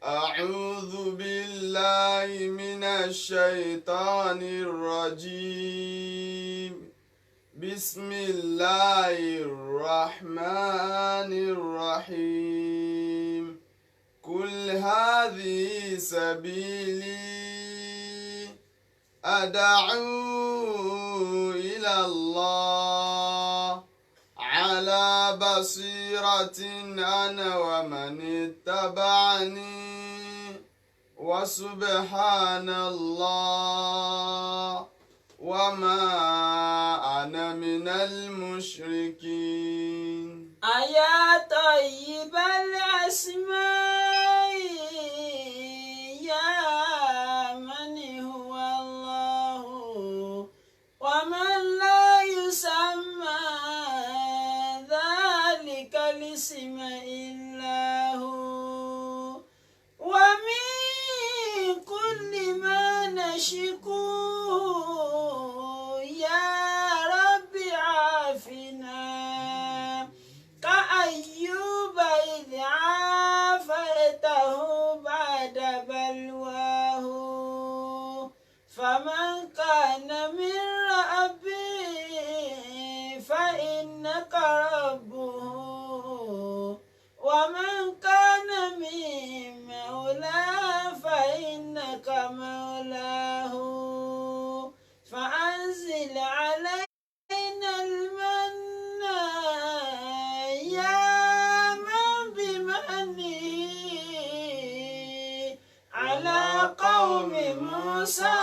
أعوذ بالله من الشيطان الرجيم. بسم الله الرحمن الرحيم. قل هذه سبيلي أدعو إلى الله على بصيرة أنا ومن اتبعني وسبحان الله وما أنا من المشركين. أيا طيب الأسماء يا من هو الله ومن لا يسمى ذلك الاسم إلا هو. ومن كل ما نشكو يا رب عافنا كأيوب إذ عافيته بعد بلواه. فمن كان من ربي فإنك ربه، ومن كان من مولاه فإنك مولاه. فأنزل علينا المن يا من بمنه على قوم موسى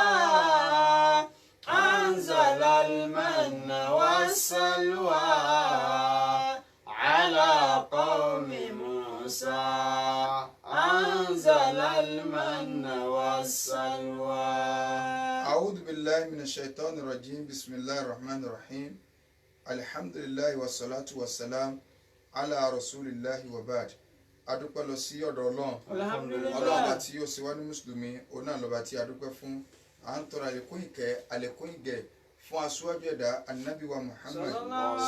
أنزل المن والسلوى على قوم موسى أنزل المن والسلوى. أعوذ بالله من الشيطان الرجيم. بسم الله الرحمن الرحيم. الحمد لله والصلاة والسلام على رسول الله وبعد. Adúpẹ́ lọ sí ọ̀dọ̀ Ọlọ́run. Alhamdulillah. Ọlọ́run ọba tí ó ṣe wá ní mùsùlùmí, òun náà lọ́ba tí a dúpẹ́ fún. À ń tọrọ àlékún ìkẹ́, àlékún ìgẹ̀ fún aṣíwájú ẹ̀dá, anabi wa Muhammad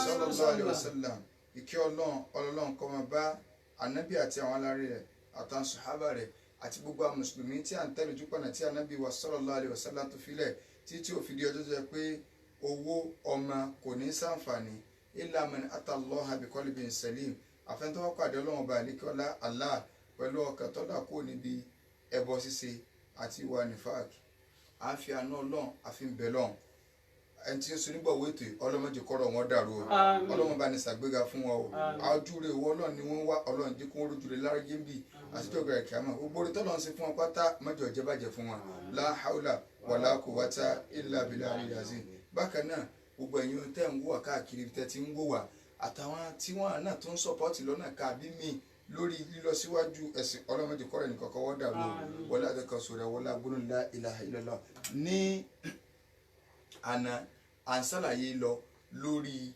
sallallahu alayhi wa sallam. Ìkẹ́ Ọlọ́run, Ọlọ́run kó máa bá anabi àti àwọn alárí rẹ̀ àtàwọn sàhábà rẹ̀ àti gbogbo àwọn mùsùlùmí tí à ń tẹ̀lé ojú pọ̀nà tí anabi wa sallallahu alayhi wa sallam tó filẹ̀ títí ó fi di ọjọ́ tó yẹ pé owó ọmọ kò ní sàǹfààní illa man atallaha bi qalbin salim, àfẹnutọ́wọ́ pàdé Ọlọ́run ọba àlékọ́lá Allah pẹ̀lú ọkàn tó là kúrò níbi ẹbọ ṣíṣe àti ìwà nífàkì. À ń fi àánú Ọlọ́run àfi ń bẹ lọ́hùn. Ẹni tí ń sun nígbàwó ètò yìí, ọlọ́mọdé kọ́rọ̀ wọn dàrú o. Àmín. Ọlọ́run bá ní ṣàgbéga fún wọn o. Àmín. Ojúre owó Ọlọ́run ni wọ́n wá. Ọlọ́run jẹ́ kó wọ́n rójú rẹ̀ lárugẹ ń bì àtijọ́ ìgbà ìkàmọ́. Gbogbo orí tọ́lọ́run ṣe fún wọn pátá, mọ́jọ jẹ́ bàjẹ́ fún wọn. La haula wala quwwata illa billahi azim. Bákan náà, gbogbo ẹ̀yin tẹ́ ń wò wá káàkiri, tẹ́ ti ń wò wá, àtàwọn tí wọ́n náà tó ń support lọ́nà kàbí mi lórí lílọ síwájú ẹ̀sìn, ọlọ́mọdé kọ́rọ̀ ẹnì kọ̀ọ̀kan wọ́n dàrú o. Àmín. Wọlé àdékan sọ̀rọ̀ wọlé agbóhùn la ilaha illallah. Ní àná, à ń ṣàlàyé lọ lórí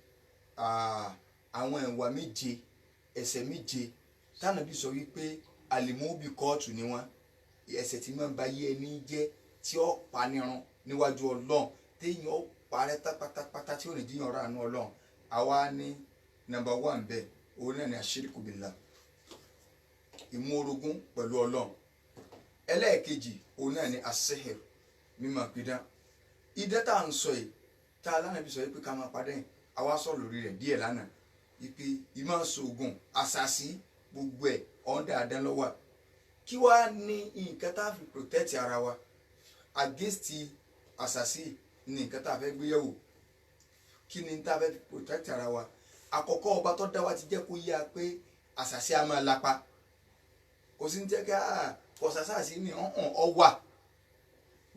àwọn ìwà méje, ẹ̀ṣẹ̀ méje tánàbí sọ wípé àlìmọ́bì kóòtù ni wọ́n, ẹ̀ṣẹ̀ tí máa ń ba yé ẹni jẹ́, tí ó panirun níwájú Ọlọ́run, téèyàn ó parẹ́ pátápátá, tí ò ní jíyàn ọ̀rọ̀ àánú Ọlọ́run. Àwa ní number one bẹ́ẹ̀, òun náà ní àṣírìkù billah, ìmú orogún pẹ̀lú Ọlọ́run. Ẹlẹ́ẹ̀kejì, òun náà ní asehir, mímọ̀ pidán. Idán tá à ń sọ yìí, tá a lánàá bí sọ yìí pé ká máa padà yìí, àwa sọ̀rọ̀ lórí rẹ̀ díẹ̀ lánàá ìpè ìmọ̀ sògùn, àṣàṣì, gbogbo ẹ̀ ọ̀n dáadáa lọ́wọ́. Kí wàá ní nǹkan tá a fi protect ara wa against àṣàṣì ní nǹkan tá a fẹ́ gbé yẹ̀wò? Kí ni tá a fẹ́ fi protect ara wa? Àkọ́kọ́, ọba tó dá wa ti jẹ́ kó yá pé àṣàṣì á máa lapa. Kò sí ní jẹ́ ká kọ̀ṣàṣàṣì ní ọ̀hún ọ̀wà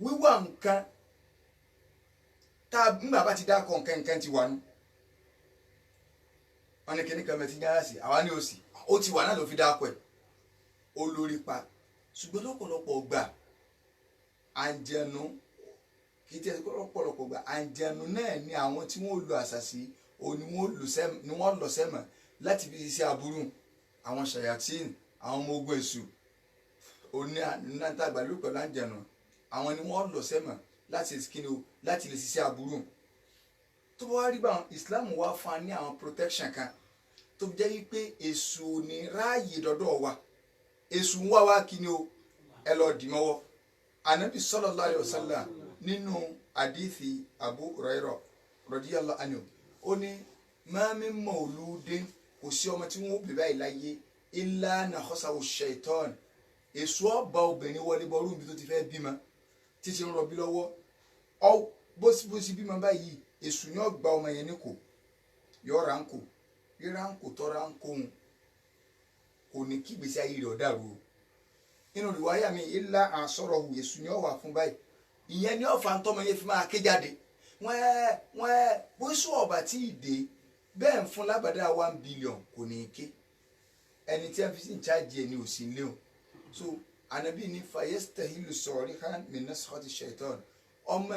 wíwà nǹkan tá a nígbà bá ti dá kọ nǹkan, nǹkan ti wà nù. Wọn ní kíní kan mẹtí gáràsì, àwa ní òsì, ó ti wà náà ló fi dá kọ ẹ, ó lórí pa. Ṣùgbọ́n lọ́pọ̀lọpọ̀ gbà, àǹjẹ̀nu kì í tẹ́ lọ́pọ̀lọpọ̀ gbà, àǹjẹ̀nu náà ni àwọn tí wọ́n lo àṣàṣì òun ni wọ́n lọ sẹ́mọ̀ láti fi ṣiṣẹ́ aburú. Àwọn ṣàyàtìn, àwọn ọmọ ogun èṣù òní nàta àgbàlú pẹ̀lú àǹjẹ̀nu, àwọn ni wọ́n lọ sẹ́mọ̀ láti kíni o, láti lè ṣiṣẹ́ aburú. Tó bá wá rí báwọn, Islam wá fún wa ní àwọn protection kan tó fi jẹ́ wípé èṣù ò ní ráàyè dọ́dọ̀ wa. Èṣù ń wá wá kí ni o, ẹ lọ dì mọ́wọ́. Anabi sallallahu alayhi wa sallam nínú àdìsí Abu Hurairah radiyallahu anhu, ó ní ma min mawludin, kò sí ọmọ tí wọn ó bí báyìí láyé, illa nakhasahu shaitan, èṣù ọba obìnrin wọlé bọrú ibi tó ti fẹ́ bímọ títí ń rọbí lọ́wọ́. Ọ bó sì bímọ báyìí, èṣù ni ó gba ọmọ yẹn ní kò yọ ra ń kò ríra ń kò tọ́ra ń kóhun, kò ní kí ìgbésí ayé rẹ̀ ọ̀dàrú o. Nínú ìwáyà mi ilá àsọ̀rọ̀ hù, èṣù ni ó wà fún báyìí, ìyẹn ni ọ̀fà ń tọ́mọ yẹn fi máa ké jáde wẹ́ẹ́ wẹ́ẹ́. Bó sọ ọ̀bà tí ì dé bẹ́ẹ̀ ń fún lábàdá 1 billion kò ní í ké. Ẹni tí a fi sí ń chájì ẹ̀ ní òsì ń léwu. So anabi ní fayestahilu sọ̀rí han minasọ́tì shaitan, ọmọ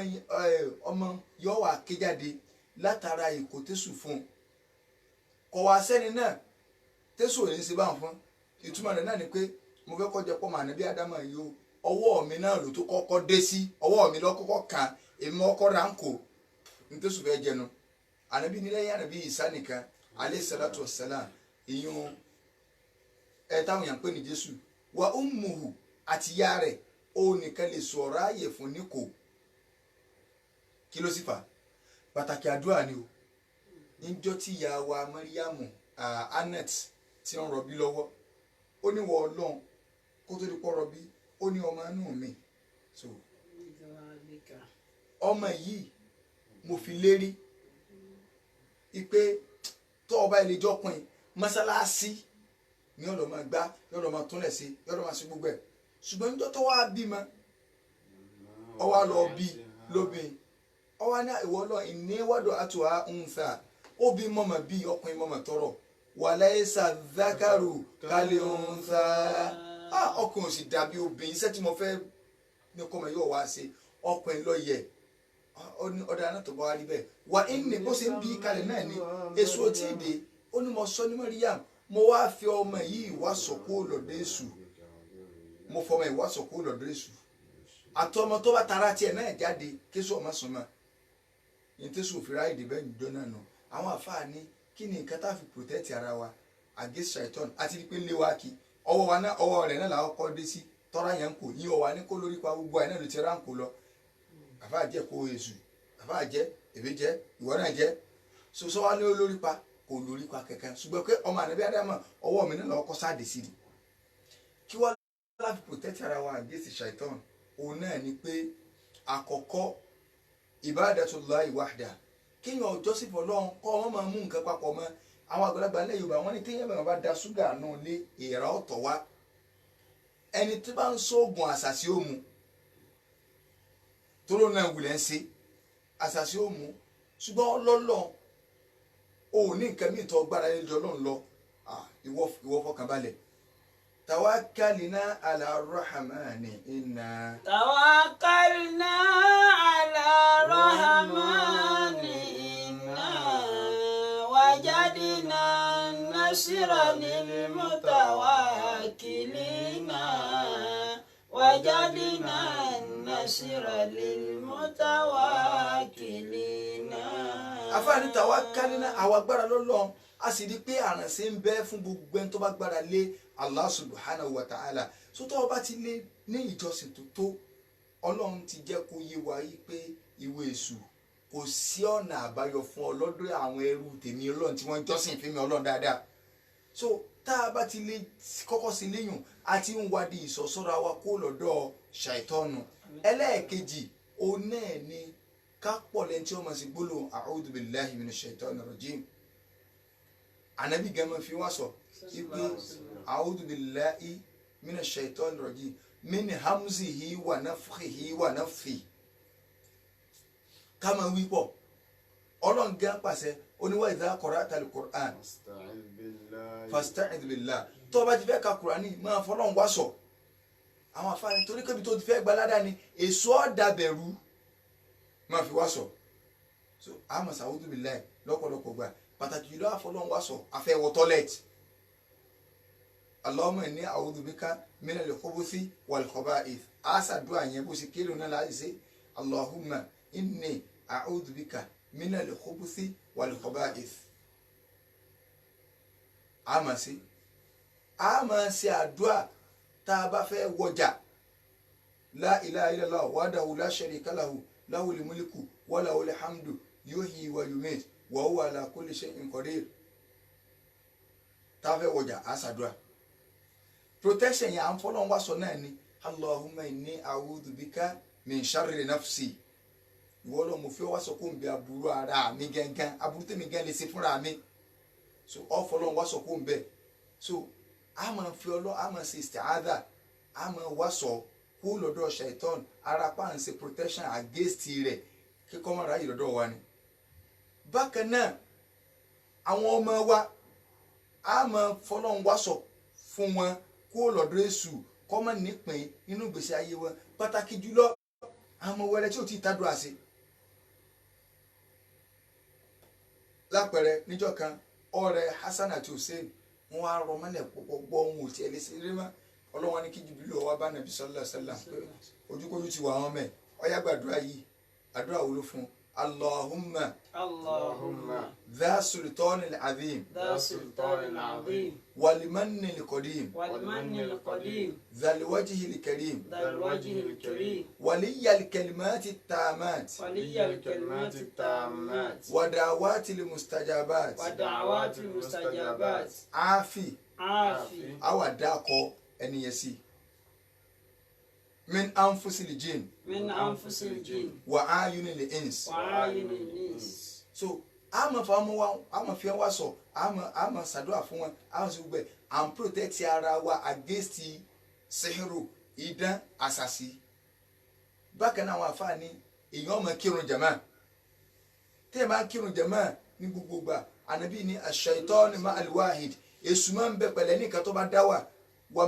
yóò wà ké jáde látara ìkó tẹ̀sù fún un. Kọ̀ wá sẹ́ni náà tẹ̀sù ò ní ṣe báwọn fún. Ìtumọ̀ rẹ̀ náà ni pé mo fẹ́ kọjá pọ̀ mọ́ ànábì ádámà yìí o, ọwọ́ mi náà ló tó kọ́kọ́ dé sí, ọwọ́ mi ló kọ́kọ́ kàn, èmi ọkọ́ ránkò ní tẹ̀sù fẹ́ jẹnu. Ànábì nílẹ̀ ànábì Ìsá nìkan alayhi salatu wassalam, ìyún ẹ táwọn yàn ń pè ní Jésù wa ummuhu, àti ìyá rẹ̀, ó nìkan lè sọ̀rọ̀ ààyè fún ní kò. Kí ló sì fà? Pàtàkì àdúrà ni o. Níjọ́ tí ìyá wa Mariamu Anet ti ń rọbí lọ́wọ́, ó ní wọ Ọlọ́run kó tó di pọ́ rọbí, ó ní ọmọ inú mi, so ọmọ yìí mo fi lérí ipe tó ọba ìlẹjọ pin mọ́sálásí ní ọ̀dọ̀ máa gbá, yọ̀dọ̀ máa túnlẹ̀ sí, yọ̀dọ̀ máa sí gbogbo ẹ̀. Ṣùgbọ́n níjọ́ tó wá bímọ, ó wá lọ bí lóbìn, ó wá ní ìwọ lọ ìníwádọ̀ àtúwà ń fà ó bí mọ̀mọ́ bí ọkùnrin mọ̀mọ́ tọrọ wàlẹ́sà zákàrù kálí ń fà á, ọkùnrin ò sì dàbí obìnrin, iṣẹ́ tí mo fẹ́ ní kọ́mọ yóò wá ṣe ọkùnrin ló yẹ. Ọ̀dà náà tó bá wá rí bẹ́ẹ̀ wà ní bó ṣe ń bí kalẹ̀ náà ni èso tí ì dé. Ó ní mo sọ ní Mariam, mo wá fi ọmọ yìí wá sọ̀kú lọ́dọ̀ èṣù, mo fọmọ yìí wá sọ̀kú lọ́dọ̀ èṣù, àtọmọ tó bá tara tiẹ̀ náà jáde kéṣù ọmọ sọmọ ní tẹ̀sù òfin ráyè débẹ̀ níjọ́ náà nù. Àwọn àfáà ní kí ni nǹkan tá a fi protect ara wa against shaitan, àti pé lé wa kí ọwọ́ wa náà, ọwọ́ rẹ̀ náà làwọn kọ́ dé sí tọ́ra yẹn ń kò yín ọwọ́ ní kó lórí pa gbogbo àìnáà ló ti rá ń kó lọ. Àfáà jẹ́ kó èṣù, àfáà jẹ́ èmi jẹ́ ìwọ náà jẹ́ soso wa ní olórí pa kò lórí pa kankan, ṣùgbọ́n pé ọmọ ànábí ádámà ọwọ́ mi náà lọ́wọ́ kọ́ sáàdì sí ni. Kí wọ́n láfi protect ara wa against shaitan, òun náà ni pé àkọ́kọ́ ibadatullahi wahda, kéèyàn ọjọ́ sí fọlọ́run kọ́ ọmọ máa mú nǹkan papọ̀ mọ́. Àwọn àgbàlagbà ilẹ̀ Yorùbá wọ́n ní téèyàn bá da ṣúgà náà lé èèrà ọ̀tọ̀ wá, ẹni tí bá ń sóògùn àṣàṣì ó mu, tóró náà wulẹ̀ ń ṣe àṣàṣì ó mu, ṣùgbọ́n ọlọ́lọ́ ò ní nǹkan míì tó gbára lé jọ lọ́n lọ, ìwọ fọkànbalẹ̀. Tawakkalna ala rahmani inna. Tawakkalna ala rahmani inna wajadna nasra lil mutawakkilina wajadna nasra lil mutawakkilina. Àfáàní tawakkalna, àwa gbára lọ́lọ́run, a sì rí pé àrànṣe ń bẹ fún gbogbo ẹni tó bá gbára lé Allah subhanahu wa ta'ala. So tó o bá ti lé ní ìjọsìn tó tó, Ọlọ́run ti jẹ́ kó yé wa yí pé ìwé èṣù kò sí ọ̀nà àbáyọ fún ọ lọ́dọ̀ àwọn ẹrú tèmi Ọlọ́run tí wọ́n jọ́sìn fún mi Ọlọ́run dáadáa. So tá a bá ti lé kọ́kọ́ sí léyùn, a ti ń wádìí ìsọ̀sọ́ra wa kó lọ́dọ̀ ṣàìtọ́nù. Ẹlẹ́ẹ̀kejì òun náà ni ká pọ̀ lẹ́ni tí wọ́n máa ṣe gbólóhùn a'udhu billahi minash shaitani rajim. Ànábì gan máa fi wá sọ ipe a'udhu billahi minash shaitani rajim min hamzihi wa nafthihi wa nafthihi. Ká máa wí pọ̀, Ọlọ́run gan pàṣẹ oníwà idha qara'ta al-Qur'an fasta'idh billah. Tó o bá ti fẹ́ ka Kùránì máa fọlọ́run wá sọ. Àwọn àfáàní torí kébi tó ti fẹ́ gbalada ni èso ọ̀dàbẹ̀rù máa fi wá sọ. So àmọ̀ sa'udhu billahi lọ́pọ̀lọpọ̀ gbà, pàtàkì jùlọ àfọlọ́run wá sọ afẹ́ wọ tọ́lẹ̀tì. Allahumma inni a'udhu bika minal khubuthi wal khaba'ith. Àṣàdúrà yẹn bó ṣe kéré náà láti ṣe Allahumma inni a'udhu bika minal khubuthi wal khaba'ith. A máa ṣe àdúrà Tá a bá fẹ́ wọjà, la ilaha illallah wahdahu la sharika lahu lahul mulku wa lahul hamdu yuhyi wa yumit wa huwa ala kulli shay'in qadir. Tá a fẹ́ wọjà, á ṣàdúrà. Protection yẹn, à ń fọlọ́n wá sọ náà ni Allahumma inni a'udhu bika min sharri nafsi. Ìwọ lọ mo fi wá sọ kó n bẹ aburú ara mi gángan, aburú tèmi gán lè ṣe fúnra mi. So ọ fọlọ́n wá sọ kó n bẹ. So a máa fi ọlọ́, a máa ṣe isti'adha, a máa wá sọ kó lọ́dọ̀ shaitan. Ara pa ń ṣe protection against rẹ̀ kíkọ́ mọ́ra yìí lọ́dọ̀ wa ni. Bákan náà, àwọn ọmọ wa, a máa fọlọ́n wá sọ fún wọn kó lọ́dọ̀ èṣù, kọ́ mọ́ nípìn nínú ìgbésí ayé wọn, pàtàkì jùlọ àwọn ọmọ wẹrẹ tí ò tí ì tádùá sí. Lápẹẹrẹ, níjọ́ kan, ọ̀rẹ́ Hasan àti Hussein, wọn á rọ mọ́lẹ̀ púpọ̀ gbọ́ ohun ò tiẹ̀ lè ṣe eré mọ́. Ọlọ́wọ́n ní kí Jibril wá bá Nàbí sallallahu alaihi wasallam pé ojúkójú ti wà wọn mẹ́, ọyá gbàdúrà yìí. Àdúrà wo ló fún? Allahumma Allahumma dha sultanil azim dha sultanil azim wal mannil qadim wal mannil qadim dhal wajhil karim dhal wajhil karim waliyal kalimati tamat waliyal kalimati tammat wa da'awatil mustajabat wa da'awatil mustajabat afi afi. Awa dákọ ẹni yẹn sí min anfusil jinn min anfusil jinn wa ayunil ins. wa ayunil ins. So a máa fa ọmọ wa, a máa fi wá sọ, a máa ṣàdúrà fún wọn, a máa ṣe gbogbo ẹ, à ń protect ara wa against sihiru, idán, àṣàṣì. Bákan náà, àwọn àfáàní èèyàn máa kírun jàmá. Tẹ́ ẹ máa kírun jàmá ní gbogbo gbà, ànábì ní ash-shaytanu ma'al wahid, èṣù máa ń bẹ pẹ̀lẹ́ nìkan tó bá dá wà, wa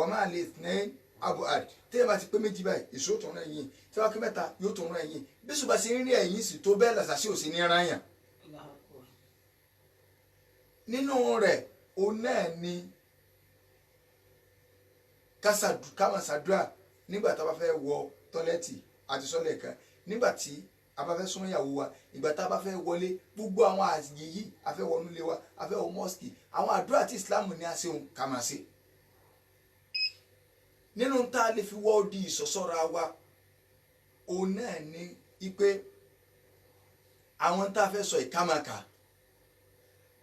ma'al ithnain abuad. Tẹ́ ẹ bá ti pé méjì báyìí, èṣù ó tún rán ẹ̀yìn. Tẹ́ ẹ bá pé mẹ́ta, yóò tún rán ẹ̀yìn. Bí èṣù bá ṣe ń rí ẹ̀yìn sí tó bẹ́ẹ̀, làṣàṣì ò sí ní rán yàn. Allahu akbar. Nínú rẹ̀, òun náà ni ká máa ṣàdúrà nígbà tá a bá fẹ́ wọ tọ́lẹ́tì àti sọ́lẹ̀ kan, nígbà tí a bá fẹ́ súnmọ́ ìyàwó wa, ìgbà tá a bá fẹ́ wọlé, gbogbo àwọn àyè yìí, a fẹ́ wọnú ilé wa, a fẹ́ wọ mọ́sìkì, àwọn àdúrà tí Islam ní a ṣe òun ká máa ṣe. Nínú tá a lè fi wọ́ di ìsọ̀sọ́ra wa, òun náà ni ipe àwọn tá a fẹ́ sọ ìkámaka.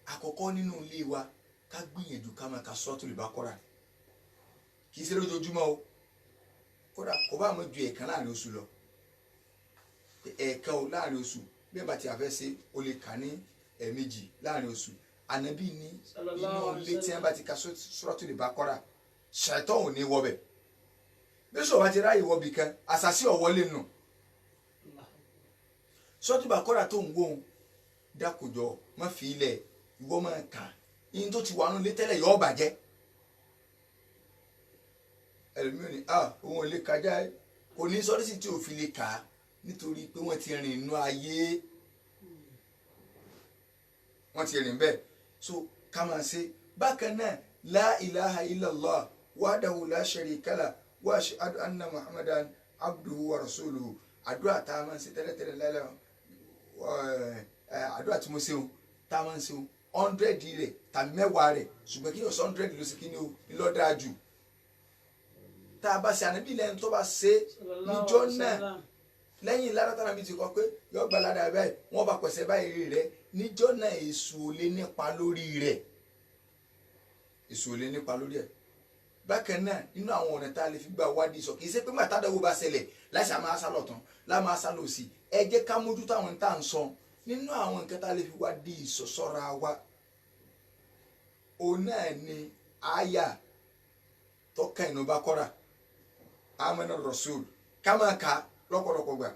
Àkọ́kọ́, nínú ilé wa, ká gbìyànjú ká máa ka Suratul Baqara. Kì í ṣe lójoojúmọ́ o, kódà kò bá mọ̀ ju ẹ̀ẹ̀kan láàrin oṣù lọ, ẹ̀ẹ̀kan o láàrin oṣù. Bí ẹ bá ti àfẹ́ ṣe, o lè kà ní ẹ̀ẹ̀mejì láàrin oṣù. Ànábì ní inú ilé tí wọ́n bá ti ka Suratul Baqara, ṣàìtàn ò ní wọbẹ̀. Bí sọ̀rọ̀ bá ti ráyè wọbì kan, àṣàṣì ọ̀wọ́lé nù. Suratul Baqara tó ń wóhun, dákòjọ má fi ilẹ̀, ìwọ máa kà. Yín tó ti wà nù lé tẹ́lẹ̀ yọ ọ́ bàjẹ́. Ẹlòmíràn ní ah, òun ò lè kájá ẹ, kò ní sọ́dọ́sì tí ò fi lè kà á, nítorí pé wọ́n ti rìn inú ayé, wọ́n ti rìn bẹ́ẹ̀. So ká máa ṣe. Bákan náà, la ilaha illallah wahdahu la sharika lah wa ashhadu anna muhammadan abduhu wa rasuluhu. Àdúrà tá a máa ń ṣe tẹ́lẹ̀tẹ́lẹ̀ lálẹ́, àdúrà tí mo ṣe o, tá a máa ń ṣe o, 100 rẹ̀ tàbí 10 rẹ̀, ṣùgbọ́n kí yóò sọ 100 ló ṣe kí ni o ńlọ́dáa jù. Tá a bá ṣe, ànábì lẹ́nu tó bá ṣe níjọ́ náà, lẹ́yìn lára tára mi ti kọ pé yọ gba lára báyìí, wọ́n bá pẹ̀sẹ̀ báyìí rí rẹ̀ níjọ́ náà, èṣù ò lè nípa lórí rẹ̀, èṣù ò lè nípa lórí ẹ̀. Bákan náà, nínú àwọn ọ̀nà tá a lè fi gbà wádìí sọ, kì í ṣe pé nígbà tádàwó bá ṣẹlẹ̀ láìsí àmọ́ asálọ̀ tán láàmú asálọ̀ sí, ẹ jẹ́ ká mójútó àwọn tá à ń sọ. Nínú àwọn nǹkan tá a lè fi wádìí ìsọ̀sọ́ra wa, òun náà ni àyà tọ́ka inú bá kọ́ra amana rasul, ká máa kà lọ́pọ̀lọpọ̀ gbà.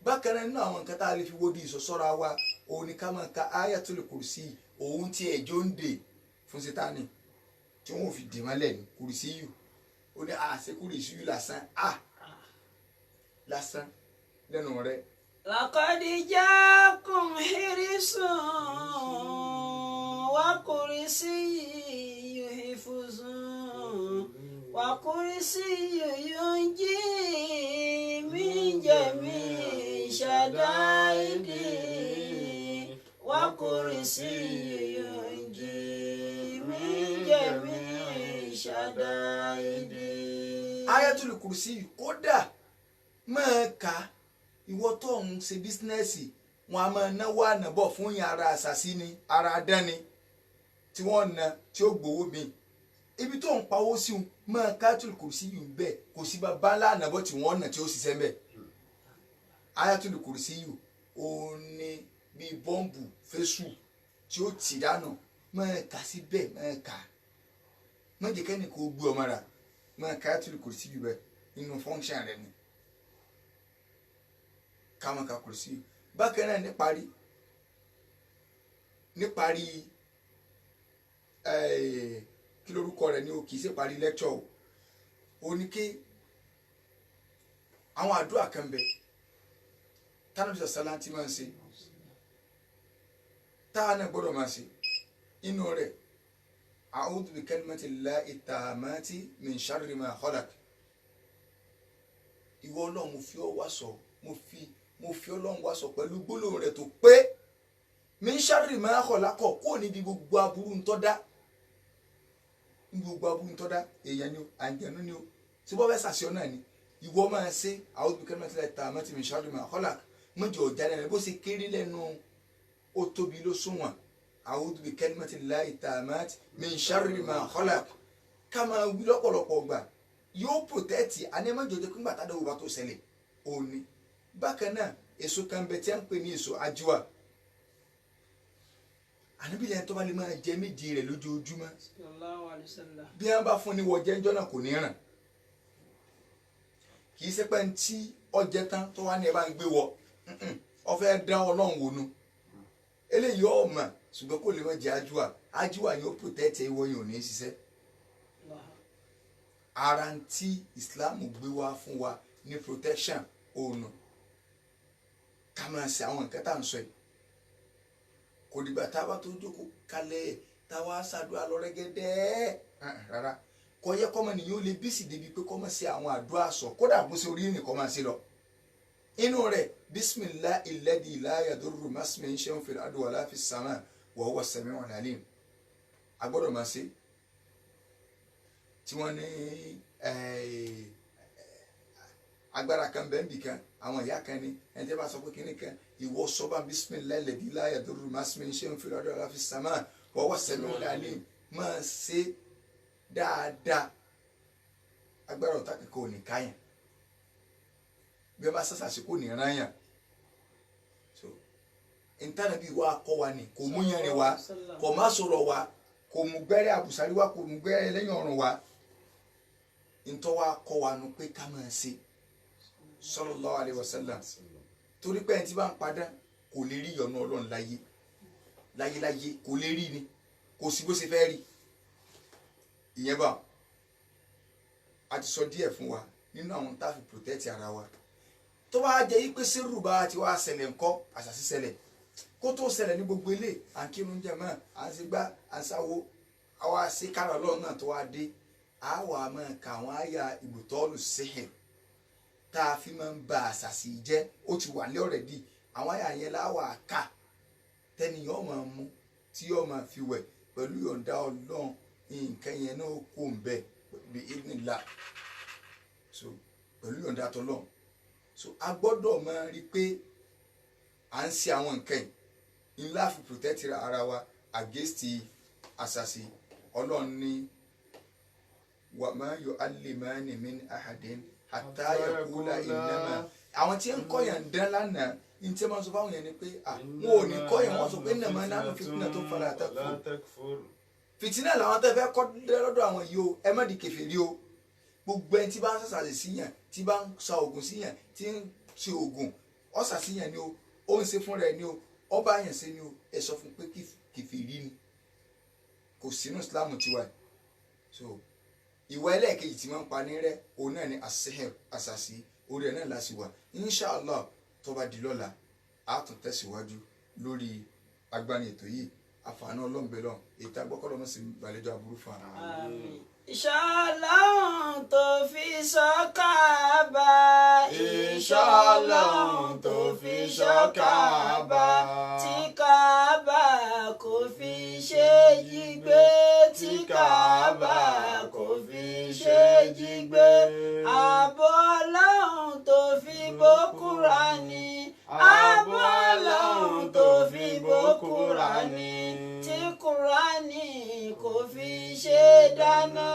Bákan náà, nínú àwọn nǹkan tá a lè fi wádìí ìsọ̀sọ́ra wa, òun ni ká máa ka ayatul kursi. Òun tí ẹjọ́ ń dè fún sítánì tí wọn ò fi dì mọ́lẹ̀ ní kùrìsí yù. Ó ní àṣẹ kùrìsí yù lásán à lásán lẹ́nu rẹ̀. Laqad ja'akum hirsun wa kursiyyu hifzun wa kursiyyu yunji min jami'i shadaidi wa kursiyyu yunji min jami'i shadaidi. Kursi kódà máa kà ìwọ tó ń ṣe bísínẹ́sì wọn a máa náwó ànábọ̀ fún yín ara àṣàṣì ni ara dán ni tí wọ́n na tí ó gbowó mi ibi tó ń pawó sí un máa ka Ayatul Kursi yìí bẹ́ẹ̀ kò sí bàbá ńlá ànábọ̀ tí wọ́n nà tí ó ṣiṣẹ́ mbẹ́. Ayatul Kursi yìí ó ní bíi bọ́ǹbù fésù tí ó tì dànù máa kà sí bẹ́ẹ̀ máa kà má jẹ́ kẹ́ni kó gbé ọmọ rà máa ka Ayatul Kursi yìí bẹ́ẹ̀ nínú fọ́nkṣàn rẹ ni ká máa ka Kursi yìí. Bákan náà níparí kí lórúkọ rẹ̀ ni o kì í ṣe parí lecture o ò ní kí àwọn àdúrà kan bẹ tánàbí sàlántì máa ń ṣe táà náà gbọ́dọ̀ máa ṣe inú rẹ̀ a'udhu bi kalimatillahi tammati min sharri ma khalaq. Ìwọ Ọlọ́run mo fi ọ́ wá sọ mo fi Ọlọ́run wá sọ pẹ̀lú gbólóhùn rẹ̀ tó pé min sharri ma khalaq kó níbi gbogbo aburú ń tọ́ dá gbogbo aburú ń tọ́ dá èèyàn ni o àǹjẹ̀nú ni o tí wọ́n fẹ́ sàṣọ náà ni ìwọ máa ṣe a'udhu bi kalimatillahi tammati min sharri ma khalaq mọ́jọ ọ̀já lẹ́nu bó ṣe kéré lẹ́nu ó tóbi ló súnwọ̀n a'udhu bi kalimatillahi tammati min sharri ma khalaq ká máa wí lọ́pọ̀lọpọ̀ gbà yóò protẹ́tì àní mọ́jọ jẹ́ pé ńgbà tádàwọ̀ bá tó ṣẹlẹ̀ òní. Bákan náà èso kan bẹ tí a ń pè ní èso ajíwà ànábìlẹ̀ tó bá lè máa jẹ méje rẹ̀ lójoojúmọ́ bí wọ́n bá fún ní wọ́n jẹ́ ńjọ́ náà kò ní ràn kì í ṣe pé ń tí ọjẹ́ tán tó wá ní ẹ bá ń gbé wọ ọ fẹ́ dán Ọlọ́run wò nu eléyìí ọmọ ṣùgbọ́n kò lè má jẹ ajíwà ajíwà yóò protect ìwọ yìí ò ní ṣiṣẹ́. Ara ń tí Islam gbé wá fún wa ní protection òun ká máa ṣe àwọn nǹkan tá à ń sọ yìí kò dìgbà tá a bá tó jókòó kalẹ̀ tá a wá ṣàdúrà lọ rẹ́gẹ́dẹ́ rárá kò yẹ kọ́mọ nìyẹn ó lè bísí débi pé kọ́mọ ṣe àwọn àdúrà sọ kódà bó ṣe orí nìkan kọ́ máa ṣe lọ. Inú rẹ̀ bisimilahi alladhi la yadurru masmihi shay'un fil ardi wala fis sama wa huwa as-sami'ul alim a gbọ́dọ̀ máa ṣe tí wọ́n ní agbára kan bẹ́ẹ̀ nbì kan àwọn ìyá kan ni ẹni tí wọ́n bá sọ pé kínní kan ìwọ sọ́ba bisimilahi alladhi la yadurru masmihi shay'un fil ardi wala fis sama wa huwa as-sami'ul alim máa ṣe dáadáa agbára ọ̀tá kankan ò ní káyàn bí wọ́n bá sàṣàṣì kò ní rán yàn. So ntànàbí wa kọ́ wa ni kò mú yẹn rìn wa kò má sọ̀rọ̀ wa kò mú gbẹ́rẹ́ àbùsárí wa kò mú gbẹ́rẹ́ lẹ́yìn ọ̀run wa ntọ́ wa kọ́ wa nu pé ká máa ṣe sallallahu alaihi wasallam torí pé ẹni tí bá ń padà kò lè rí ìyọ́nú Ọlọ́run láyé láyé láyé kò lè rí ni kò sí bó ṣe fẹ́ rí ìyẹn bá a ti sọ díẹ̀ fún wa nínú àwọn tá a fi protect ara wa tó bá jẹ́ yí pé sírù bá ti wá ṣẹlẹ̀ ńkọ́ àṣàṣì ṣẹlẹ̀ kó tó ṣẹlẹ̀ ní gbogbo ilé à ń kírun jẹ mọ́ à ń ṣègbà à ń sáwó àwa ṣe kára Ọlọ́run náà tó wá dé a wà máa ka àwọn àyà ìbùtọ́ọ̀lù sihir tá a fi máa ń ba àṣàṣì jẹ́ ó ti wà ní ọ̀rẹ́dì àwọn àyà yẹn láwà ká tẹ́ni yóò máa mú tí yóò máa fi wẹ̀ pẹ̀lú yọ̀ǹda Ọlọ́run nǹkan yẹn náà kó ń bẹ̀ bí idhnillah so pẹ̀lú yọ̀ǹda tọ́lọ́run so a gbọ́dọ̀ máa rí pé à ń ṣe àwọn nǹkan yìí ńlá fi protect ara wa against àṣàṣì. Ọlọ́run ní wa ma yu'allimani min ahadin hatta yaqula innama àwọn tí ń kọ́yàn dán lánàá ní tí wọ́n sọ fáwọn yẹn ni pé wọn ò ní kọ́yàn wọ́n sọ pé innama nahnu fitnatun fala takfur fìtínà làwọn tẹ́ fẹ́ kọ́ lọ́dọ̀ àwọn yìí o ẹ má di kèfèrí o. Gbogbo ẹni tí bá ń sàṣàṣì síyàn tí bá ń sa oògùn síyàn tí ń ṣe oògùn ọ̀sà síyàn ni o ó ń ṣe fúnra ẹ ni o ọba àyàn ṣe ni o ẹ sọ fún pé kèfèrí ni kò sínú Islam tiwa ẹ. So ìwà ẹlẹ́ẹ̀kejì tí wọ́n ń pa ní rẹ́ òun náà ni asehir àṣàṣì orí ẹ̀ náà la sì wà inshallah tó bá di lọ́la á tún tẹ̀síwájú lórí agbani ètò yìí àfààní ọlọ́m̀bẹ̀lọ́ ètò agbọ́kọ̀lọ́mọ́ sí gbàlejò aburú fún wa. Ìṣọ́lọ́hun tó fi ṣọ́ Káàbà, Ìṣọ́lọ́hun tó fi ṣọ́ Káàbà, tí Káàbà kò fi ṣe jí gbé, tí Káàbà kò fi ṣe jí gbé. Ààbò Ọlọ́run tó fi bò Kúránì, ààbò Ọlọ́run tó fi bò Kúránì, tí Kúránì kò fi ṣe dáná,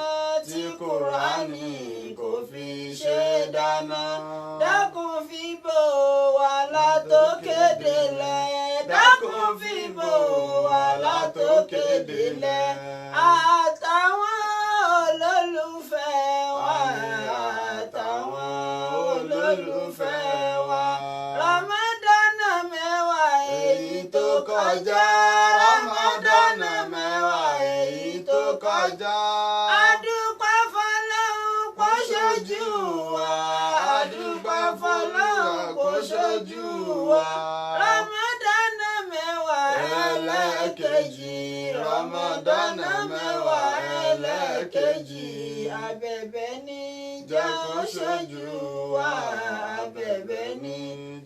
tí Kúránì kò fi ṣe dáná. Dákun fi bò wá látòkè délẹ̀, dákun fi bò wá látòkè délẹ̀, àtàwọn olólùfẹ́ wa, àtàwọn olólùfẹ́ wa. Ramadana mẹ́wàá èyí tó kọjá, Ramadana mẹ́wàá èyí tó kọjá. Adúpẹ́ f'Ọlọ́run kó ṣojú wa, adúpẹ́ f'Ọlọ́run kó ṣojú wa. Ramadana mẹ́wàá ẹlẹ́ẹ̀kejì, Ramadana mẹ́wàá ẹlẹ́ẹ̀kejì. Abẹ̀bẹ̀ ní jẹ́ kó ṣojú wa, abẹ̀bẹ̀ ní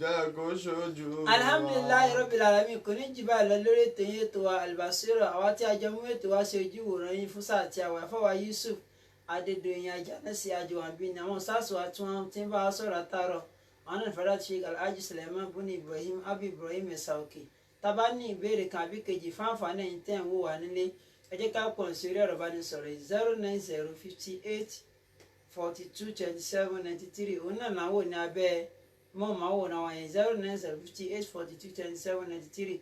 jẹ́ kó ṣojú wa. Alhamdulillahi rabbil alamin. Kò ní jù báyìí lọ lórí ètò yín, ètò wa Albasira. Àwa tí a jọ mú ètò wa ṣe ojú ìwòran yín fún sáà tí a wà, fọwọ́ Yusuf Adédoyin Ajanasi Ajowanbi ni àwọn sáàsù wa tí wọ́n ti ń bá wa sọ̀rọ̀ àtàrọ̀. Àwọn náà fẹ́ràn Sheikh Alhaji Suleiman Buni Ibrahim Abi Ibrahim Ẹ̀sà-Òkè. Tá bá ní ìbéèrè kan àbí kejì fáǹfààní ẹ̀yin tẹ́ ń wò wá nílé, ẹ jẹ́ ká pọ̀ sí orí ẹ̀rọ ìbánisọ̀rọ̀ 09058422793. Òun náà là ń wò ní abẹ́ mọ́ọ̀máwòrán wa yẹn, 09058422793.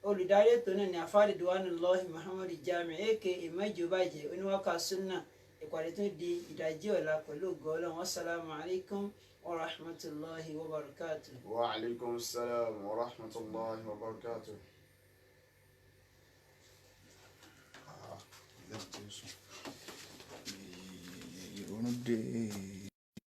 Olùdarí ètò náà ní afáàdì Duwanullahi Muhammadu Jami aka Ìmọ̀jọ́bàjẹ́ oníwàkà sunna. Ìpàdé tún di ìdajì ọ̀la pẹ̀lú ògo Ọlọ́run. Wassalamu alaikum wa rahmatulahi wa barakatuh. Wa alaikum salam wa rahmatulahi wa barakatuh. Ìrònú dé.